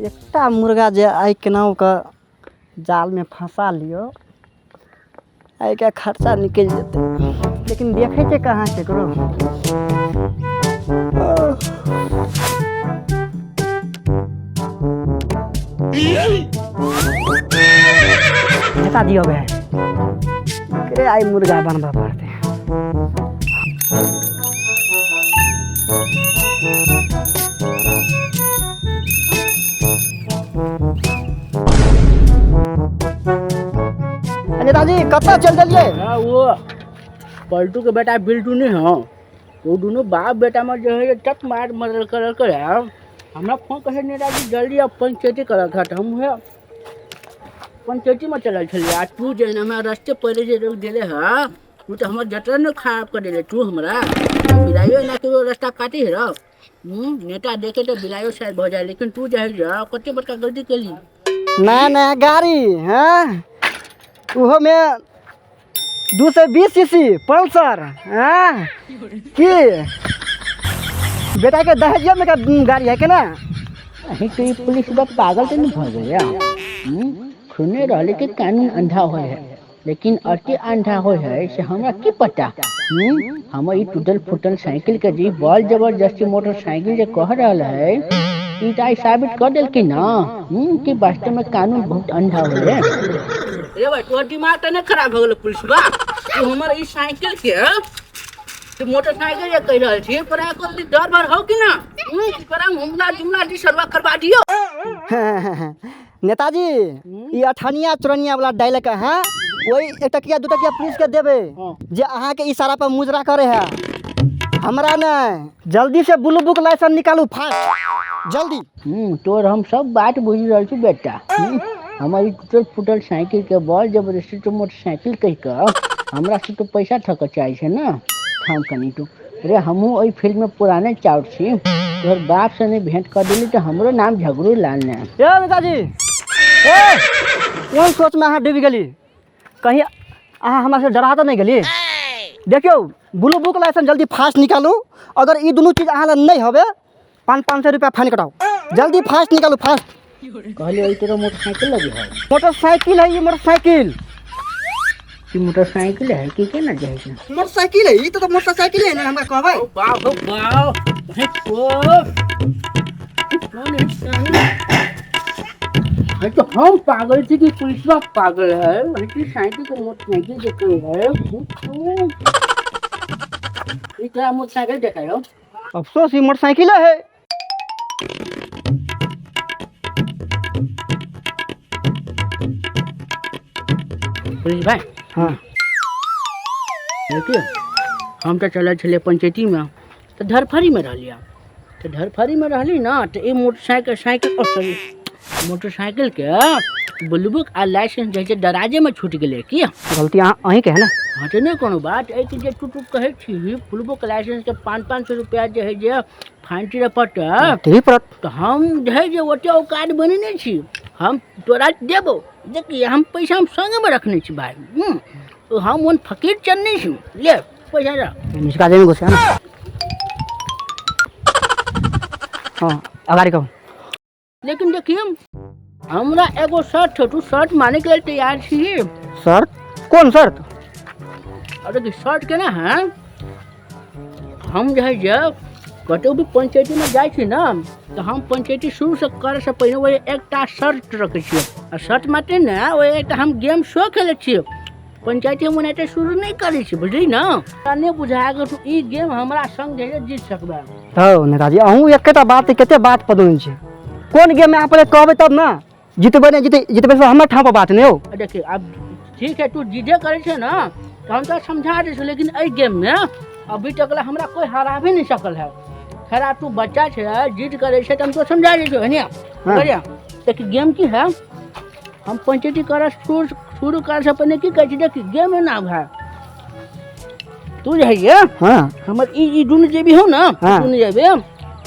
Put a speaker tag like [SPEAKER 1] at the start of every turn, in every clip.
[SPEAKER 1] एकटा मुर्गा जे आइ केनाहु कऽ जालमे फँसा लियौ, आइके खर्चा निकलि जेतै। लेकिन देखै छै कहाँ केकरो। नेताजी अबै है, एकरे आइ मुर्गा बनबऽ पड़तै। नेताजी, कतऽ चलि देलियै?
[SPEAKER 2] हाँ, वो पलटू के बेटा बिल्टू नहीं हो, वो दोनों बाप बेटा में जो है टक मार मदद कर कर है। हमरा फोन करे नेताजी जल्दी अब पंचायती कर था, तो हम है पंचायती में चलल छलियै। आ तू जे हमरा रास्ते पहले जे रोक देले है, तू तो हमर जतरा ने खराब कर देले। तू हमरा बिलाइयो ना के रास्ता काटी है रह। नेता देखे तो बिलाइयो शायद भऽ जाए, लेकिन तू जे है कते बड़का गलती केली।
[SPEAKER 1] नया नया गाड़ी हैं, ओहोमे 220 सी सी पल्सर हैं, की बेटा के दहेजियो में का गाड़ी है के ना?
[SPEAKER 2] अहीं तो ई पुलिस बा पागल तो नहीं भऽ गेलै? सुने रहले कि कानून अंधा होय है, लेकिन अति अंधा होय है से हमरा की पता। हमर ई टूटल फूटल साइकिल के जी बल जबरदस्ती मोटरसाइकिल जे कह रहल है, ई तऽ आइ साबित कर देलखिन ना कि वास्तव में कानून बहुत अंधा होय है। रे भाई, तोहर दिमाग तऽ नहीं खराब हो गेल पुलिस बा? तू हमर ई साइकिल के तू मोटरसाइकिल जे कहि रहल छी, पर एको डर भर हो कि ना? पर हम हमला जुमला जी सरवा करवा दियो।
[SPEAKER 1] नेताजी, ई अठनिया चुरनिया वाला डायलॉग अहाँ ओहि एक टकिया दू टकिया पुलिस के देबै जे अहाँके इशारा पर मुजरा करे है, हमरा नहि। जल्दी से ब्लू बुक लाइसेंस निकालू, फास्ट जल्दी।
[SPEAKER 2] तोर हम सब बात बुझि रहल छी बेटा। हमर ई टूटल फूटल साइकिल के बल जबरदस्ती तो मोटरसाइकिल कहि कऽ हमरा से तो पैसा ठकऽ चाहै छै ने? थाम कनी तू रे, हमहूँ ओहि फील्ड में पुराने चाउर छी। तोहर बाप से नहीं भेंट कर दिली तो हमरो नाम झगड़ू लाल ने।
[SPEAKER 1] ए नेताजी, ए कोन सोच में अहाँ डूबि गेली? कहीं अहाँ हमरा से डरा तऽ नहि गेली? देखियौ, ब्लू बुक लाइसेंस जल्दी फास्ट निकालू। अगर ई दुनू चीज अहाँ लग नहि हवे, 500-500 रुपया फाइन कटाउ। जल्दी फास्ट निकालू, फास्ट।
[SPEAKER 2] कहली ओहि तोरा मोटरसाइकिल लगी है?
[SPEAKER 1] मोटरसाइकिल है, ई मोटरसाइकिल।
[SPEAKER 2] ई मोटरसाइकिल है कि केना जाइ छै?
[SPEAKER 1] मोटरसाइकिल है, ई तो मोटरसाइकिल है ने, हमरा कहबै।
[SPEAKER 2] बाप हो बाप, हे को कौन है? है तो हम पागल थे कि पुलिसवा पागल है? वही साइकिल को मोटरसाइकिल के कोई है? ई तोरा मोटरसाइकिल देखायो?
[SPEAKER 1] अफसोस, ई मोटरसाइकिल है।
[SPEAKER 2] पुलिस भाई।
[SPEAKER 1] हाँ।
[SPEAKER 2] देखिए, हम तऽ चलल छलियै पंचायतीमे तऽ धरफड़ीमे रहलियै, तऽ धरफड़ीमे रहली ने तऽ ई मोटरसाइकिल साइकिल ओ सॉरी मोटरसाइकिलके ब्लू बुक आ लाइसेंस जे छै दराजेमे छूटि गेलै। की
[SPEAKER 1] गलती अहाँ अहीँके है ने?
[SPEAKER 2] हाँ, तऽ नहि कोनो बात एहिके जे तू तू कहै छी ब्लू बुक लाइसेंसके 500-500 रुपैआ जे हइ जे फाइन चिड़ै पड़तै।
[SPEAKER 1] देही पड़त।
[SPEAKER 2] तऽ हम जे हइ जे ओते औकात बनेने छी, हम तोरा देबौ। देखिए, हम पैसा हम संगेमे रखने छी भाई। तो हम ओन फकीर चल नहीं छी। ले पैसा रख।
[SPEAKER 1] निचका जेबी घुसिया ना। हाँ, अगाड़ी कहू।
[SPEAKER 2] लेकिन देखिए, हमरा एगो शर्त छौ, तू शर्त माने के लेल तैयार छी?
[SPEAKER 1] शर्त? कोन शर्त?
[SPEAKER 2] अरे कि शर्त केना है, हम जे है जे कतहु भी पंचायतीमे जाइ छी ने तऽ हम पंचायती शुरू से करे से पहिने ओहि एकटा शर्त रखै छियै, आ शर्त मात्र ने, ओहि एकटा हम गेम सेहो खेलै छियै। पंचायती हम ओनाहिते शुरू नहि करै छी, बुझली ने? तोरा नहि बुझाय अगर तू ई गेम हमरा संग जे है जीत सकबै।
[SPEAKER 1] हौ नेताजी, अहूँ एकेटा बात कते बात पदौने छै। कोन गेम अहाँ पहिले कहबै तब ने, जितबै नहि जीते जितबै से हमर ठाम पर बात नहि हौ।
[SPEAKER 2] देखिए, अब ठीक है, तू जिदे करै छै ने तऽ हम तोरा समझा दै छियौ, लेकिन एहि गेममे अभी तक ला हमरा कोई हराबे नहीं सकल है। खैर, आब तू बच्चा छै, जिद करै छै तऽ हम तो समझा दै छियौ। हनिया।
[SPEAKER 1] हाँ।
[SPEAKER 2] बढ़िया, देखी गेम की है। हम पंचायती करऽ शुरू शुरू करे से पहिने की कहै छी, देखी गेम ना भाई, तू जे है
[SPEAKER 1] हाँ।
[SPEAKER 2] हमर ई ई दुनू जेबी हौ ने।
[SPEAKER 1] हाँ।
[SPEAKER 2] दुनू जेबी,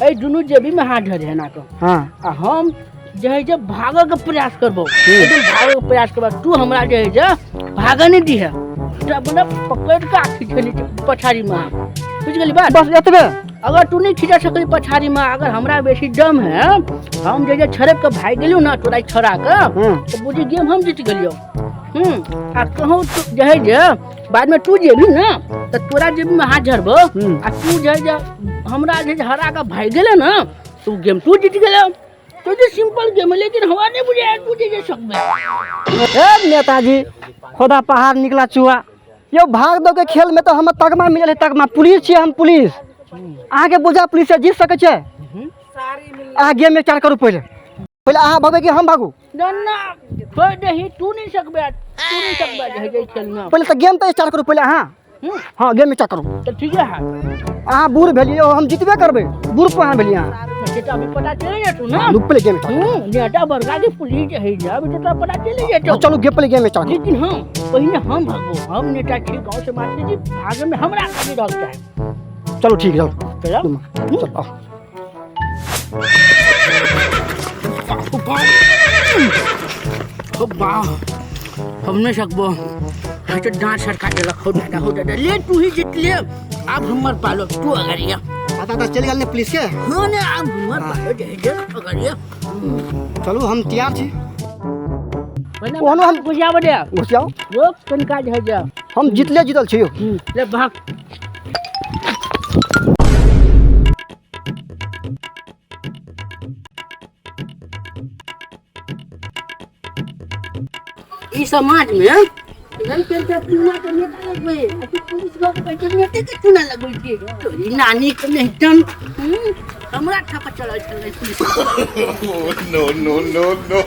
[SPEAKER 2] एहि दुनू जेबी में हाथ धरे एना कऽ।
[SPEAKER 1] हाँ।
[SPEAKER 2] आ हम जे है जे भागऽ के प्रयास करबो, एकदम भागऽ के प्रयास करबो, तू हमरा जे है जे भागऽ नहीं दिहे, तऽ अपना पकड़ के आ खींचे नीचे पछाड़ी में। बुझ गेली बात?
[SPEAKER 1] बस एतबे।
[SPEAKER 2] अगर तू नहीं खींचा सकली पछाड़ी में, अगर हमरा बेसी दम है, हम जे जे छड़प के भाग गेलियो ना तोरा छड़ा के, तो बुझी गेम हम जीत गेलियो। आ कहूँ तू जे है जे बाद में तू जेबी ना तो तोरा जेबी में हाथ झरबो, आ तू जे जे हमरा जे हरा के भाग गेले ना तो गेम तू जीत गेलो। तो जे सिंपल गेम है, लेकिन हमरा नहीं बुझाया तू जे जे सकबे।
[SPEAKER 1] ए नेताजी, खोदा पहाड़ निकला चूहा। यो भाग दो के खेल में तो हम तगमा मिलल है, तगमा। पुलिस छियै हम, पुलिस। अहाँके बुझा पुलिस से जीत सकै छै? अहाँ गेम में स्टार्ट करू। पहिले पहिले अहाँ भगबै कि हम भागू?
[SPEAKER 2] ना ना, छोड़ दही, तू नहीं सकबे, तू नहीं सकबे जे जे खेल में।
[SPEAKER 1] पहिले तऽ गेम तऽ स्टार्ट करू पहिले अहाँ। हाँ, गेम स्टार्ट करू।
[SPEAKER 2] तो ठीक है।
[SPEAKER 1] अहाँ बूढ़ भेलियै, हम जीतबे करबै। बूढ़ पर अहाँ भेलियै अहाँ।
[SPEAKER 2] से तो अभी पता चले जेतौ ना।
[SPEAKER 1] पहिले गेम स्टार्ट।
[SPEAKER 2] नेता बड़का के पुलिस है जे, अभी तो तोरा पता चले जेतौ।
[SPEAKER 1] चलू, गेम पहिले गेम स्टार्ट करू।
[SPEAKER 2] लेकिन हम पहिने हम भागबो, हम नेता छी गाँव से मास्टर जी, भागे में हमरा कभी रहल चाहे।
[SPEAKER 1] चलू ठीक, चलू।
[SPEAKER 2] चलो।
[SPEAKER 1] चल आओ।
[SPEAKER 2] हम नहीं सकबो, है तो दांत सरका देलक। हो दादा, हो दादा, ले तू ही जीत ले, अब हमर पालो तू अगरिया।
[SPEAKER 1] पता तऽ चलि गेल ने पुलिस के।
[SPEAKER 2] हाँ ने, अब हमर पालो जे जे अगरिया।
[SPEAKER 1] चलू, हम तैयार छी।
[SPEAKER 2] पहिने
[SPEAKER 1] ओहनो हम-
[SPEAKER 2] घुसियाबऽ दे।
[SPEAKER 1] घुसियाउ।
[SPEAKER 2] रोक तनिका जे है जे।
[SPEAKER 1] हम जीतले जीतल छी यौ।
[SPEAKER 2] ले भाग। ई समाज में एहन पेड़ के चूना के नेता लगबै, अथी पुलिस भऽ के कहै छै नेते के चूना लगबै छियै। तोरी नानी के नहितन, हमरा ठप चलै छलै police.
[SPEAKER 3] No, no, no, no.